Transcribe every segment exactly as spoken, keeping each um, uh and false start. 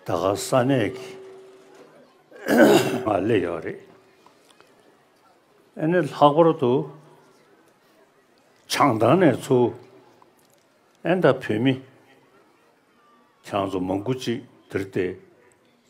ད་ག་ས་གནས་ཀྱི་ང་སླེབས་ཡོད་རེད། ཨ་ནི་ལྷག་པར་དུ་བྱང་ཐང་ནས་ཚུར་ཨ་ནི་ད་བོད་མི་ཁྱེད་རང་ཚོ་མང་པོ་ཅིག་འདིར་དེ་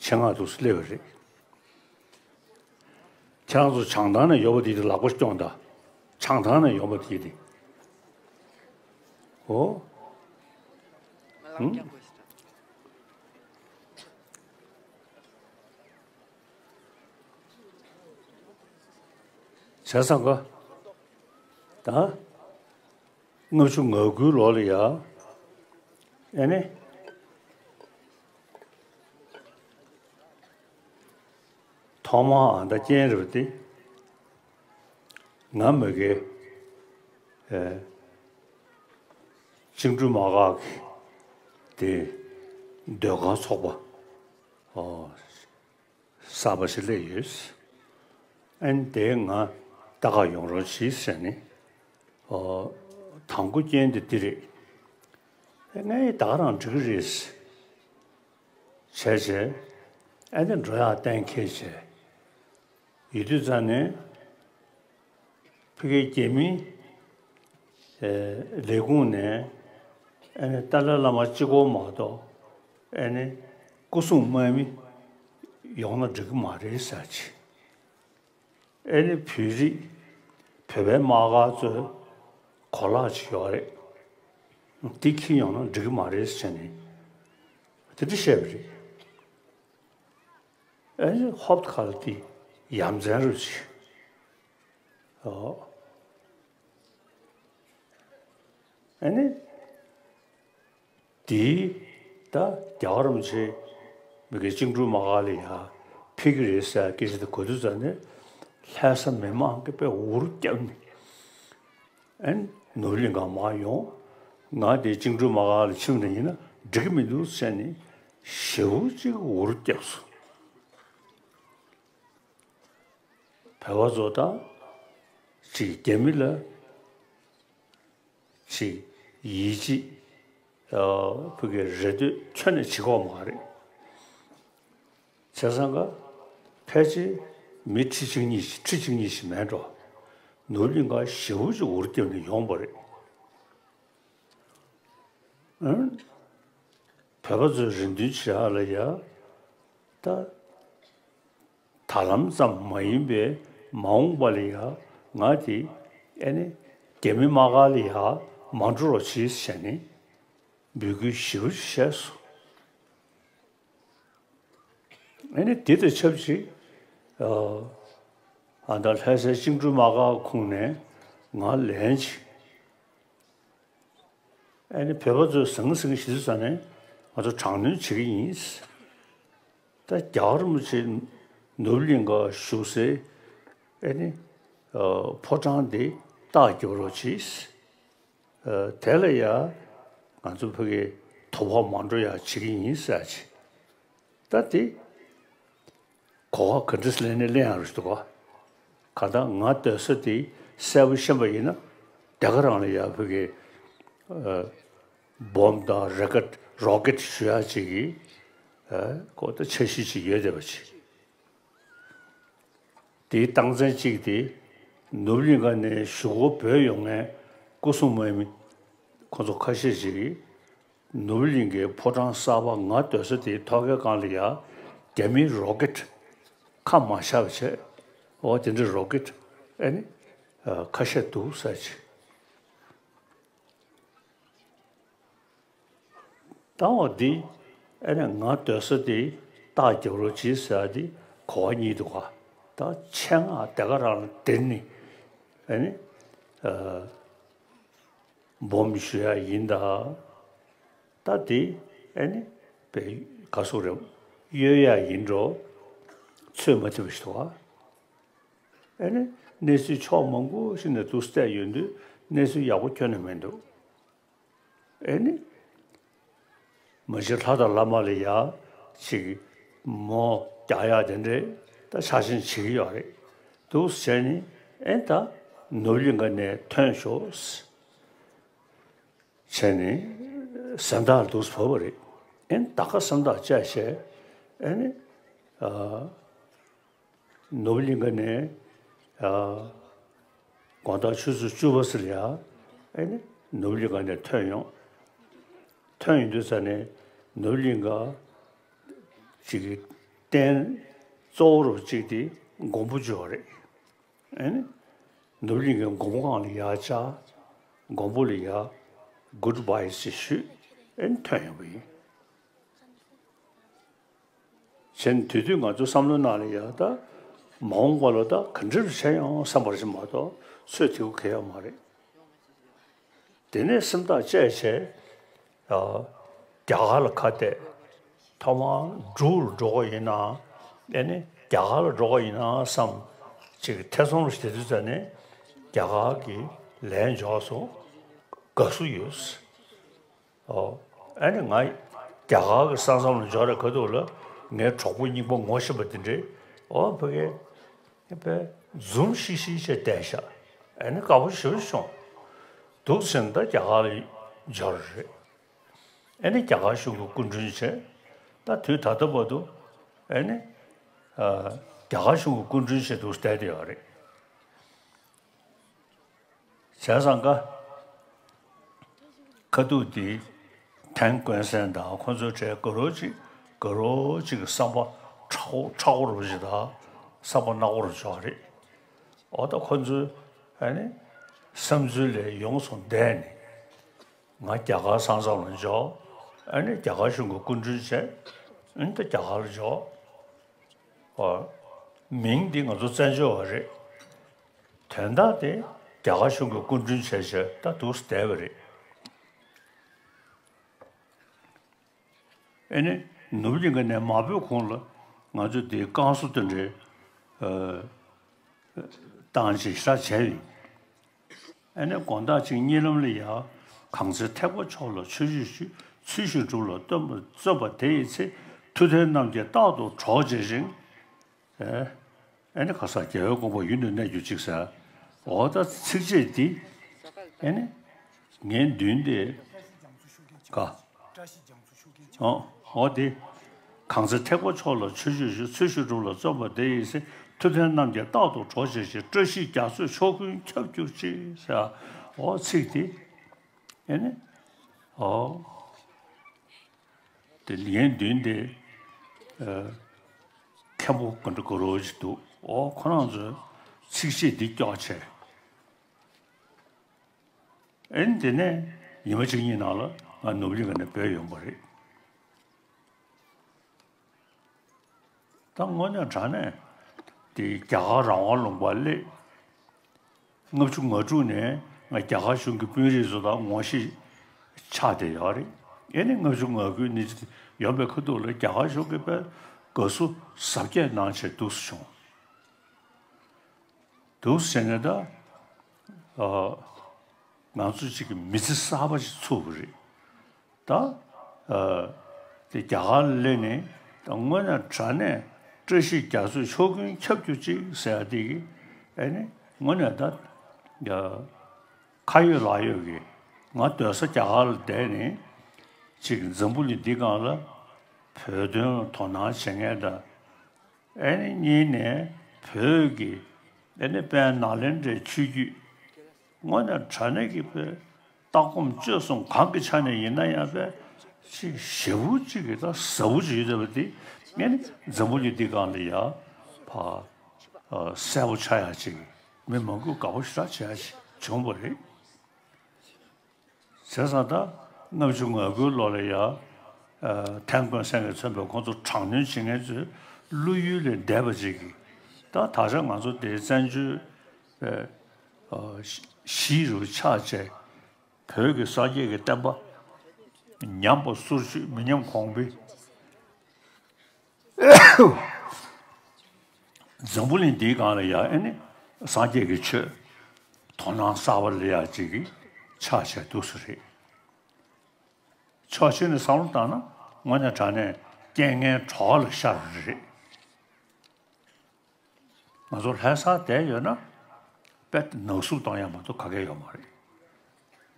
ཆེད་མངགས་འདུག་སེ་སླེབས་པ་རེད། ཁྱེད་རང་ཚོ་བྱང་ཐང་ནས་ཡོང་བ་དེ་དེ་ལག་པ་སྐྱོང་དང་། བྱང་ཐང་ནས་ཡོང་བ་དེ་དེ། ཨོ། ཧུམ། བྱས་ཙང་ཀ། ད། ལྔ་བཅུ་ང་དགུའི་ལོ་ལ་ཡ། ཨེ་ནི། ཐོག་མར་ཨ་མདའ་རྐྱེན་རེད་པ་དེ། ང་མ་གི། ཨེ། བཅིངས་འགྲོལ་དམག་སྒར་གྱི་དེ། སྡོད་ཁང་ཚོགས་པ། ཨོ། གསར་པ་ཞིག་སླེབས་ཡོད། ཨ་ནི་དེ་ང་ལྟ་ག་ཡོང་རོགས་གྱིས་ཟེར་ནས། ཨོ། དང་པོ་རྐྱེན་དེ་འདི་རེད། ཨེ་ངས་ད་ག་རང་འགྲིག་གི་རེད། བྱས་བྱས། ཨ་ནི་འགྲོ་ཡག་གཏན་འཁེལ་བྱས། ཡོད་དུས་ཙང་ནས། ཕ་གིའི་རྒྱ་མིའི་ལས་ཁུངས་ནས་ཨ་ནི་ཏཱ་ལའི་བླ་མ་གཅིག་པོ་མ་གཏོགས་ཨ་ནི་སྐུ་སྲུང་དམག་མི་ཡོང་ན་འགྲིག་གི་མ་རེད་ཟེར་གྱི། ཨ་ནི་བོད་རིགས་བོད་པའི་དམག་སྒར་ཚོའི་གོ་ལག་ཅིག་ཡོད་རེད། དེ་འཁྱེར་ཡོང་ན་འགྲིག་གི་མ་རེད་ཟེར་ནས་དེ་འདྲ་བཤད་པ་རེད། ཨེ་ཧོབ་ཁ་ལ་དེ་ཡ་མཚན་རུ་ཆེ། ཨོ། ཨ་ནི། དེའི་ད་རྒྱལ་བ་རིན་པོ་ཆེ་མི་གི་བཅིངས་འགྲོལ་དམག་སྒར་ལ་ཡ་ཕེབས་ཀྱི་རེད་ཟེར་སྐད་ཆ་དེ་གོ་དུས་ཙང་ནས་ལྷ་ས་མི་མང་གི་དཔེ་འུར་བརྒྱབ་ནས། ཨན། ནོར་གླིང་ག་མར་ཡོང་། ང་དེ་བཅིངས་འགྲོལ་དམག་སྒར་ལ་ཕྱིན་པ་ཡིན་ན་འགྲིག་གི་མི་འདུག་ཟེར་ནས་ཞེ་པོ་ཅིག་འུར་བརྒྱབ་སོང་། བོད་པ་ཚོ་དང་ཅིག་རྒྱ་མི་ལ་ཅིག་ཡིད་ཆེས་ཕ་གི་རེ་ལྟོས་ཁྱོན་ནས་བྱེད་ཀྱི་ཡོད་མ་རེད། བྱས་ཙང་ཀ་ཕལ་ཆེར་མི་ཁྲི་གཅིག་གཉིས་ཤིག་ཁྲི་གཅིག་གཉིས་ཤིག་མེད་འགྲོ། ནོར་གླིང་ག་ཞེ་པོ་ཅིག་འུར་བརྒྱབ་ནས་ཡོང་བ་རེད། ཨང་། བོད་པ་ཚོའི་རེ་འདུན་བྱེད་ཡག་ལ་ཡ། ད། ད་ལམ་ཙམ་མ་ཡིན་པའི་མ་འོངས་པ་ལ་ཡ་ང་དེ་ཨེ་ནི་རྒྱ་མི་དམག་སྒར་ལ་ཡ་མ་འགྲོ་རོགས་བྱེད་ཟེར་ནས་འབོད་སྐུལ་ཞེ་པོ་ཅིག་བྱས་སོང་། ཨེ་ནི་དེ་དང་ཆབས་ཅིག་ཨ་ད་ལྷ་སའི་བཅིངས་འགྲོལ་དམག་སྒར་ཁོངས་ནས་ང་ལན་ཅིག་ཨ་ནི་བོད་པ་ཚོས་ཟང་ཟིང་ཞིག་ཚོ་ནས་ང་ཚོ་དྲག་གནོན་བྱེད་ཀྱི་ཡིན། ད་རྒྱལ་བ་རིན་པོ་ཆེ་ནོར་གླིང་ག་བཞུགས་སའི་ཨ་ནི་ཕོ་བྲང་འདི་རྟགས་རྒྱབ་རོགས་གྱིས། དེ་ལ་ཡ་ང་ཚོ་ཕ་གི་དོ་ཕོག་མ་འགྲོ་ཡ་བྱེད་ཀྱི་ཡིན་ཟེར་གྱི། ད་དེ། གོ་བ་ག་འདྲ་ལེན་ནས་ལེན་ཡང་རེད་འདུག་ག་གང་ལྟར་ང་སྡོད་ས་དེ་གསལ་པོ་ཤེས་པ་ཡིན་ན་དེ་ག་རང་ལ་ཡ་ཕ་གི་སྦོམ་དང་རོ་ཀེད་རོ་ཀེད་ཞུ་ཡག་ཅིག་གི་ཨ་ཁོ་ད་འཆར་གཞི་ཅིག་ཡོད་བསྡད་པ་ཅིག་དེའི་རྟགས་མཚན་གཅིག་དེ་ནོར་གླིང་ག་ནས་གཞུག་གུ་བོད་ཡོང་མཁན་སྐུ་སྲུང་དམག་མི་ཁོ་ཚོ་ཁ་ཤས་ཅིག་ནོར་གླིང་གི་ཕོ་བྲང་གསར་པ་ང་སྡོད་ས་དེའི་ཐོག་ཁའི་སྒང་ལ་ཡ་རྒྱ་མིའི་རོ་ཀེད་ཁ་མ་བཞག་པ་བྱས། འོ་དེ་འདྲའི་རོ་ཀེད་ཨ་ནི་ཁ་ཤས་འདུག་ཟེར་གྱི། ད་འོ་འདི་ཨ་ནི་ང་སྡོད་ས་དེ་རྟགས་རྒྱབ་རོགས་གྱིས་ཟེར་ཡ་དེ་གོ་བ་གཉིས་འདུག་ག་ད་ཆེད་མངགས་དེ་ག་རང་ལ་དེ་ནི་ཨ་ནི་ཨ། སྦོམ་ཞུ་ཡ་ཡིན་ད། ད་དེ་ཨ་ནི་པའི་ག་སོག་རེད། གཡོལ་ཡ་ཡིན་འགྲོ། ཚོད་མ་ཐིག་པ་ཞིག་འདུག་ཨ། ཨ་ནི་གནས་ཚུལ་ཕྱོགས་མང་པོ་ཞིག་ནས་འདུག་བལྟས་ཡོང་དུས་གནས་ཚུལ་ཡག་པོ་ཁྱོན་ནས་མི་འདུག་ཨ་ནི། མ་གཞི་ལྷ་དང་བླ་མ་ལ་ཡ་ཅིག་མོ་རྒྱག་ཡ་དེ་འདྲས་ད་ཆ་ཤས་བྱེད་ཀྱི་ཡོད་རེད། འདུག་བྱས་ནས་ཨེ་ད་ནོར་གླིང་ག་ནས་ཐོན་ཤོག་བྱས་ནས་སེམས་ཐག་འདུག་བབས་པ་རེད། ཨེ་ད་ག་སེམས་ཐག་བཅད་བྱས་ ཨེ་ནི། ཨ། ནོར་བུ་གླིང་ག་ནས། ཨ། དགོང་དག་ཆུ་ཚོད་བཅུ་པ་ཙམ་ལ་ཡ། ཨེ་ནི། ནོར་བུ་གླིང་ག་ནས་ཐོན་ཡོང་། ཐོན་ཡོང་དུས་ཙ་ནས་ནོར་བུ་གླིང་ག་ཅིག་གི་རྟེན་གཙོ་བོ་རུ་གཅིག་དེ་མགོན་པོ་འབྱོར་རེད། ཨེ་ནི། ནོར་བུ་གླིང་གའི་མགོན་པོ་སྒང་ལ་ཡར་བཅར། མགོན་པོ་ལ་ཡར་གུཌ་བྷའི་ཞིག་ཞུས། ཨེ་ནི་ཐོན་ཡོང་བ་ཡིན། བྱས་ནས་དེ་དུས་ང་ཚོ་བསམ་བློའི་ནང་ལ་ཡ་ད། མ་འོངས་པ་ལ་ད་ག་འདྲ་རུ་བྱས་ཡོང་བསམ་པ་ཞིག་མ་གཏོགས་ཚོད་ཐིག་པོ་གང་ཡང་ཡོད་མ་རེད། དེ་ནས་སེམས་ཐག་བཅད་བྱས། ཨ། རྒྱ་གར་ལ་ཁ་གཏད། ཐོག་མར་འབྲུག་ལ་འགྲོ་གི་ཡིན་ན། ཨེ་ནི་རྒྱ་གར་ལ་འགྲོ་གི་ཡིན་ན་བསམ། ཅིག་ཐེ་ཚོམ་ཞིག་དེ་དུས་ཙ་ནས་རྒྱ་གར་གྱི་ལན་འབྱོར་སོང་། དགའ་བསུ་ཡོད། ཨོ། ཨེ་ནི་ང་རྒྱ་གར་གྱི་ས་མཚམས་ལ་འབྱོར་རེ་ག་འདུག་ལ། ངའི་གྲོགས་པོ་རྙིང་པ་ངོ་ཤེས་པ་དེ་འདྲས། ཨོ་ཕ་གི། དཔེ་འཛུམ་ཤིག་ཤིག་བྱས་བསྡད་ཤག་ཨེ་ནི་དགའ་པོ་ཞེ་པོ་བྱུང་། འདུག་ཟེར་ན་ད་རྒྱ་གར་ལ་འབྱོར་རེད། ཨེ་ནི་རྒྱ་གར་གཞུང་གི་སྐུ་མགྲོན་བྱས། ད་དུས་ད་ལྟ་བར་དུ། ཨེ་ནི། ཨ། རྒྱ་གར་གཞུང་གི་སྐུ་མགྲོན་བྱས་འདུག་བསྡད་དེ་ཡོད་རེད། བྱས་ཙང་ཀ། ཁ་ཐུག་དེ། ཐན་ཀོན་སན་དང་ཁོ་ཚོའི་གྲས་དགའ་རབ་ཅིག་དགའ་རབ་ཅིག་གི་བསམ་པ་མཁྲེགས་པོ་མཁྲེགས་པོ་རུ་ཅིག་དང་། བསམ་པ་ནག་པོ་རུ་ཅིག་རེད། འོ་ད་ཁོ་ཚོའི། ཨེ་ནི། བསམ་ཚུལ་ལས་ཡོངས་སུ་འདས་ནས། ང་རྒྱ་གར་ས་མཚམས་ལ་འབྱོར། ཨ་ནི་རྒྱ་གར་གཞུང་གི་སྐུ་མགྲོན་བྱས། ཨ་ནི་ད་རྒྱ་གར་ལ་འབྱོར། ཨོ། མིང་འདི་ང་ཚོ་བཙན་བྱོལ་བ་རེད། དོན་དག་དེ་རྒྱ་གར་གཞུང་གི་སྐུ་མགྲོན་བྱས་བྱས་ད་འདུག་སེ་བསྡད་པ་རེད། ཨ་ནི་ནོར་བུ་གླིང་ག་ནས་མ་བུད་གོང་ལ་ང་ཚོ་འདིའི་བསྐང་གསོ་དེ་འདྲའི། ཨ། བཏང་ཅིག་ཤ་བྱས་ཡིན། ཨ་ནི་དགོང་དག་ཅིག་གཉིད་ལམ་ལ་ཡ། གང་ཚེ་ཐེག་པ་མཆོག་ལ་ཆོས་སྤྱོད་ཞུ། ཚུལ་བཞིན་སྒྲུབ་ལ་བརྩོན་པ་བརྩོན་པ་དེ་ཡི་ཚེ། མཐུ་ལྡན་རྣམས་ཀྱིས་རྟག་ཏུ་གྲོགས་བྱེད་ཅིང་། ཨེ། ཨ་ནི་ཁ་སང་རྒྱལ་བའི་དགོངས་པ་ཡུན་དུ་གནས་གྱུར་ཅིག་ཟེར། འོ་ད་ཚིགས་བཅད་འདི། ཨ་ནི། ངའི་མདུན་དེ། ག་ཨོ། ཨོ་དེ། གང་ཚེ་ཐེག་པ་མཆོག་ལ་ཆོས་སྤྱོད་ཞུ། ཚུལ་བཞིན་སྒྲུབ་ལ་བརྩོན་པ་དེ་ཡི་ཚེ། མཐུ་ལྡན་རྣམས་ཀྱིས་རྟག་ཏུ་གྲོགས་བྱེད་ཅིང་། བཀྲ་ཤིས་རྒྱ་མཚོས་ཕྱོགས་ཀུན་ཁྱབ་གྱུར་ཅིག་ཟེར། ཨོ་ཚིག་དེ། ཨེ་ནི། ཨོ། དེ་ལན་བདུན་དེ། ཨ། མཁན་པོ་ཀུན་ཏུ་གུ་རུ་ཞིག་འདུག་ཨོ་ཁོ་རང་ཚོས་ཚིགས་བཅད་འདི་སྐྱོར་བྱས། ཨེ་ནི་དེ་ནས་ཉི་མ་གཅིག་གཉིས་ནང་ལ་ང་ནོར་བུ་གླིང་ག་ནས་བྲོས་ཡོང་པ་རེད། ད་དངོས་གནས་དྲང་གནས་དེ་རྒྱ་གར་རང་དབང་ལུང་པར་སླེབས། ལྔ་བཅུ་ང་དྲུག་ནས་ང་རྒྱ་གར་གཞུང་གི་དཔོན་རིགས་ཚོ་དང་ངོ་ཤེས་ཆགས་བསྡད་ཡོད་རེད། ཨེ་ནི་ལྔ་བཅུ་ང་དགུའི་ནི་ཡོང་པའི་ཁ་ཐུག་ལ་རྒྱ་གར་གཞུང་གིས་དཔེ་དགའ་བསུ་གཟབ་རྒྱས་གནང་བྱས་འདུག་སེ་བྱུང་། འདུག་ཟེར་ནས་ད། ཨ། ང་ཚོ་གཅིག་གི་མི་ཚེ་གསར་པ་ཞིག་ཚུགས་པ་རེད། ད། ཨ། དེ་རྒྱ་གར་ལ་སླེབས་ནས་ད་དངོས་གནས་དྲང་གནས་བཀྲ་ཤིས་རྒྱ་མཚོས་ཕྱོགས་ཀུན་ཁྱབ་གྱུར་ཅིག་ཟེར་ཡ་དེ་གི། ཨེ་ནི་དངོས་གནས་ད། ཨ། ཁ་ཡོད་ལག་ཡོད་ཀྱི་ང་སྡོད་ས་རྒྱ་གར་ལ་བསྡད་ནས་གཅིག་འཛམ་བུ་གླིང་འདི་སྒང་ལ་བོད་དོན་ལ་དོ་སྣང་བྱེད་མཁན་དང་། ཨེ་ནི་གཉིས་ནས་བོད་ཀྱི་ཨེ་ནི་དཔལ་ནཱ་ལེནྡྲའི་ཆོས་བརྒྱུད་དངོས་གནས་དྲང་གནས་ཀྱི་བོད་ལྟ་སྒོམ་སྤྱོད་གསུམ་གང་གི་ཆ་ནས་ཡིན་ན་ཡང་དཔེ་ཅིག་ཞེ་པོ་ཅིག་གི་ད་ཟབ་པོ་ཅིག་ཡོད་བསྡད་པ་འདི་ཨེ་ནི་འཛམ་བུ་གླིང་འདི་སྒང་ལ་ཡ་ཕར་གསལ་པོ་ཆགས་ཡ་ཅིག་མི་མང་པོས་དགའ་པོ་ཞེ་དྲག་བྱེད་ཡ་ཅིག་བྱུང་བ་རེད། བྱས་ཙང་ད་ལྔ་བཅུ་ང་དགུའི་ལོ་ལ་ཡ། ཨ། ཐན་ཀོན་སན་གྱིས་མཚོན་པའི་ཁོང་ཚོ་དྲག་གནོན་བྱེད་མཁན་ཚོའི་བློ་ཡུལ་ལས་འདས་པ་ཅིག་གིས། ད་ད་ཆ་ང་ཚོ་དེའི་བཙན་བྱོལ། ཨ། གཞིས་རུ་ཆགས་བྱས། བོད་ཀྱི་སངས་རྒྱས་ཀྱི་བསྟན་པ་ཉམས་པ་སོར་ཆུད་མི་ཉམས་གོང་འཕེལ། འཛམ་བུ་གླིང་འདིའི་སྒང་ལ་ཡ་ཨེ་ནི་སངས་རྒྱས་ཀྱི་ཆོས་དོ་སྣང་གསར་པ་སླེབས་ཡ་ཅིག་གི་ཆགས་བྱས་འདུག་སེ་རེད། ཕྱོགས་གཅིག་ནས་བསམ་བློ་བཏང་ན་དངོས་གནས་དྲང་གནས་རྐྱེན་ངན་གྲོགས་ལ་ཤར་བ་རེད། ང་ཚོ་ལྷ་སར་བསྡད་ཡོད་ན་དཔེ་ནག་བསུབ་གཏོང་ཡ་མ་གཏོགས་ག་གེ་ཡོད་མ་རེད།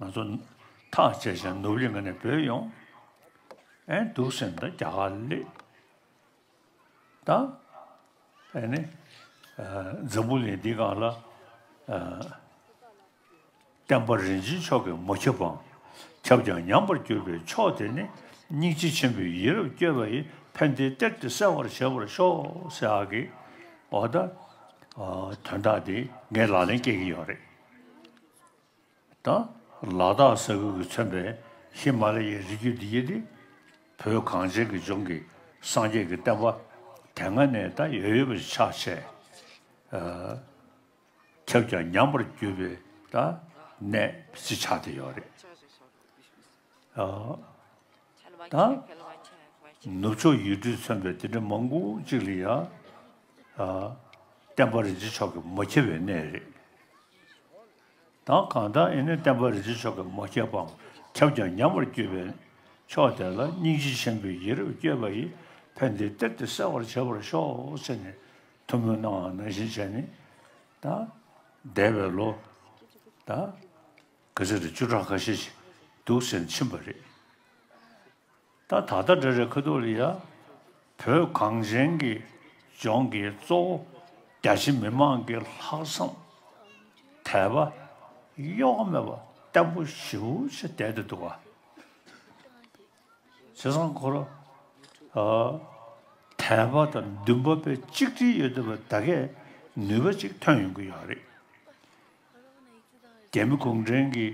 ང་ཚོ་ཐག་བཅད་བྱས་ནོར་བུ་གླིང་ག་ནས་བྲོས་ཡོང་། ཨེ་འདུག་སེ་ད་རྒྱ་གར་སླེབས། ད་ཨ་ནི་འཛམ་བུ་གླིང་འདི་སྒང་ལ་བསྟན་པ་རིན་ཆེན་མཆོག་གིས་མ་ཁྱབ་པའམ། ཁྱབ་ཀྱང་ཉམས་པར་གྱུར་པའི་མཆོག་དེ་ནི། སྙིང་རྗེ་ཆེན་པོའི་ཡིད་རབ་བསྐྱོད་པ་ཡིས། ཕན་བདེའི་གཏེར་དེ་གསལ་བར་བྱེད་པར་ཤོག་ཟེར་ཡག་གི་འོ་ད་དོན་དག་དེ་ངས་ལག་ལེན་བཀལ་གྱི་ཡོད་རེད། ད་ལ་དྭགས་ས་ཁུལ་གྱིས་མཚོན་པའི་ཧི་མ་ལ་ཡའི་རི་རྒྱུད་འདི་ཡི་དེ་བོད་གངས་ཅན་གྱི་ལྗོངས་ཀྱི་སངས་རྒྱས་ཀྱི་བསྟན་པ་དེ་སྔ་ནས་ད་ཡོད་ཡོད་པ་ཆགས་བྱས། ཁྱབ་ཀྱང་ཉམས་པར་གྱུར་པའི་ད་གནས་ཅིག་ཆགས་བསྡད་ཡོད་རེད། ད་ནུབ་ཕྱོགས་ཡུལ་གྲུས་མཚོན་པའི་དེ་འདྲ་མང་པོ་ཅིག་ལ་ཡ་བསྟན་པ་རིན་ཆེན་མཆོག་གིས་མ་ཁྱབ་པའི་གནས་རེད། ད་གང་ལྟར་ཨེ་ནི་བསྟན་པ་རིན་ཆེན་མཆོག་གིས་མ་ཁྱབ་པའམ། ཁྱབ་ཀྱང་ཉམས་པར་གྱུར་པའི་མཆོག་དེ་ལ། སྙིང་རྗེ་ཆེན་པོའི་ཡིད་རབ་བསྐྱོད་པ་ཡིས། ཕན་བདེའི་གཏེར་དེ་གསལ་བར་བྱེད་པར་ཤོག་ཟེར་ནས་ཐུགས་སྨོན་གནང་བ་ནང་བཞིན་བྱས་ནས། ད་འདས་པའི་ལོ་ད་ག་ཚོད་རེད། བཅུ་ཕྲག་ཁ་ཤས་ཤིག་འདུག་ཟེར་ནས་ཕྱིན་པ་རེད། ད་ད་ལྟ་འདྲ་རེད། ཁ་ཐུག་ལ་ཡ་བོད་གངས་ཅན་གྱི་ལྗོངས་ཀྱི་གཙོ་བོ་རྒྱ་ཆེ་མི་མང་གི་ལྷག་བསམ་དད་པ་གཡོ་བ་མེད་པ་བརྟན་པོ་ཞེ་པོ་ཅིག་བསྡད་དེ་འདུག་ག་བྱས་ཙང་ཁོ་རང་དད་པ་དང་འདུན་པ་དཔེ་གཅིག་སྒྲིལ་ཡོད་བསྡད་པ་ད་གས་ནུས་པ་ཅིག་ཐོན་ཡོང་གི་ཡོད་རེད། རྒྱ་མི་གུང་ཁྲན་གྱི་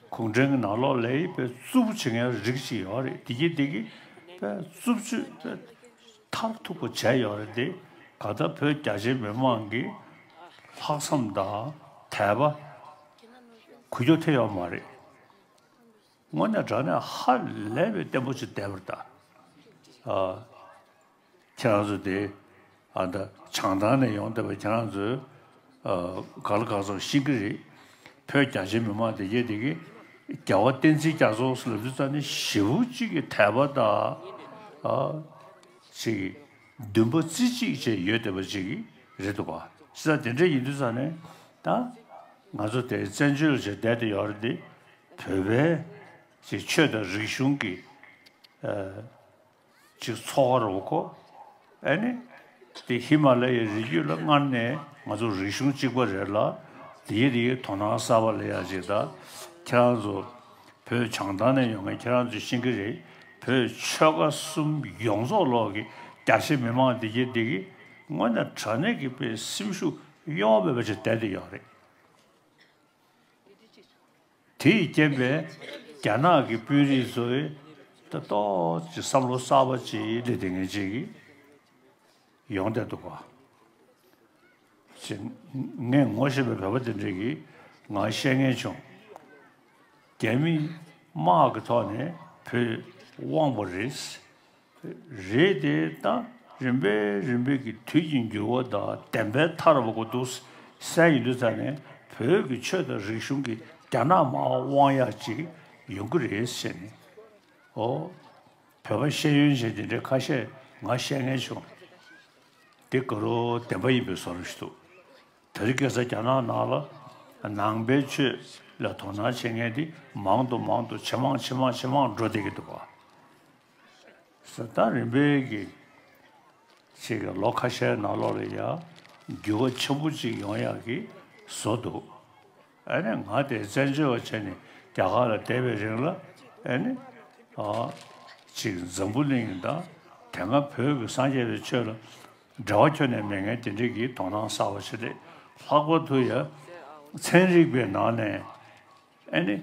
གུང་ཁྲན་གྱི་ནང་ལོགས་ལ་དཔེ་རྩུབ་པོ་བྱེད་མཁན་རིགས་ཤིག་ཡོད་རེད། དེ་གི་དེ་གི་དཔེ་རྩུབ་སྤྱོད་དཔེ་མཐར་ཐུག་པ་བྱས་ཡོད་རེད་དེ། ག་ད་བོད་རྒྱ་ཆེ་མི་མང་གི་ལྷག་བསམ་དང་དད་པ་འགུལ་སྐྱོད་ཐེབས་ཡོད་མ་རེད། དངོས་གནས་དྲང་གནས་ཧ་ལས་པའི་བརྟན་པོ་ཅིག་བསྡད་པ་རེད་ད། ཁྱེད་རང་ཚོ་དེ་ཨ་ད་བྱང་ཐང་ནས་ཡོང་བསྡད་པ་ཁྱེད་རང་ཚོས་ག་ལ་ག་ཚོད་ཤེས་ཀྱི་རེད། བོད་རྒྱ་ཆེ་མི་མང་དེ་གས་དེ་གས་རྒྱལ་བ་བསྟན་འཛིན་རྒྱ་མཚོ་ལབ་དུས་ཙང་ནས་ཞེ་པོ་ཅིག་གི་དད་པ་དང་ཨ་ཅིག་འདུན་པ་རྩེ་གཅིག་བྱས་ཡོད་བསྡད་པ་ཅིག་རེད་འདུག་ག་བྱས་ཙང་དེ་འདྲ་ཡིན་དུས་ཙང་ནས་ད་ང་ཚོ་དེ་བཙན་བྱོལ་ལ་བྱས་བསྡད་དེ་ཡོད་རེད་དེ། བོད་པའི་ཅིག་ཆོས་དང་རིག་གཞུང་གི་ཅིག་ཚོགས་པ་རུ་གོ། ཨ་ནི་དེ་ཧི་མ་ལ་ཡའི་རི་རྒྱུད་ལ་སྔར་ནས་ང་ཚོ་རིག་གཞུང་གཅིག་པ་རེད་ལ། དེའི་དེའི་དོ་སྣང་གསར་པ་ལ་ཡ་ཅིག་ད་ཁྱེད་རང་ཚོ་བོད་བྱང་ཐང་ནས་ཡོང་མཁན་ཁྱེད་རང་ཚོས་ཤེས་ཀྱི་རེད། བོད་ཆོལ་ཁ་གསུམ་ཡོངས་རྫོགས་ལོག་གི་རྒྱ་ཆེ་མི་མང་དེ་གི་དེ་གི་དངོས་གནས་དྲང་གནས་ཀྱི་དཔེ་སེམས་ཤུགས་གཡོ་བ་མེད་པ་ཅིག་བསྡད་དེ་ཡོད་རེད། དེས་རྐྱེན་པས་རྒྱ་ནག་གི་དཔོན་རིགས་ཚོས་ད་ཏོག་ཙམ་བསམ་བློ་གསར་པ་ཅིག་སླེབས་བསྡད་མཁན་ཅིག་ཡོང་བསྡད་འདུག་ག་ཅིག་ངས་ངོ་ཤེས་པའི་བོད་པ་དེ་འདྲས་ཀྱིས་ང་བཤད་མཁན་བྱུང་། རྒྱ་མི་དམག་གི་ཐོག་ནས་བོད་དབང་པོ་རེད། རེད་དེ། ད་རིམ་པས་རིམ་པས་ཀྱི་དུས་ཀྱི་འགྱུར་བ་དང་བདེན་པའི་ཐར་བ་གོ་འདུག་སེ་ཡིན་དུས་ཙང་ནས་བོད་ཀྱི་ཆོས་དང་རིག་གཞུང་གི་རྒྱ་ནག་མར་དབང་ཡག་ཅིག་ཡོང་གི་རེད་ཟེར་ནས། ཨོ། བོད་པ་ཤེས་ཡོན་ཅན་དེ་འདྲའི་ཁ་ཤས་ང་བཤད་མཁན་བྱུང་། དེ་ག་རུ་བདེན་པ་ཡིན་པའི་བཟོ་འདྲ་ཞིག་འདུག་དེ་རིང་ཁ་སང་རྒྱ་ནག་ནང་ལ་ནང་པའི་ཆོས་ལ་དོ་སྣང་བྱེད་མཁན་དེ་མང་དུ་མང་དུ་ཇེ་མང་ཇེ་མང་ཇེ་མང་འགྲོ་བསྡད་ཀྱི་འདུག་ག་ཟེར། ད་རིམ་པས་ཀྱི་ཅིག་ལོ་ཁ་ཤས་ནང་ལོགས་ལ་ཡ་འགྱུར་བ་ཆེན་པོ་ཅིག་ཡོང་ཡག་གི་བཟོ་འདུག་ཨ་ནི་ང་དེ་བཙན་བྱོལ་བ་བྱས་ནས་རྒྱ་གར་ལ་བསྡད་པའི་རིང་ལ་ཨ་ནི་ཨ་ཅིག་འཛམ་བུ་གླིང་དང་དེ་སྔ་བོད་ཀྱི་སངས་རྒྱས་པའི་ཆོས་ལ་འབྲེལ་བ་ཁྱོན་ནས་མེད་མཁན་དེ་འདྲས་ཀྱི་དོ་སྣང་གསར་པ་ཞིག་རེད། ལྷག་པར་དུ་ཡ་ཚན་རིག་པའི་ནང་ནས་ཨ་ནི།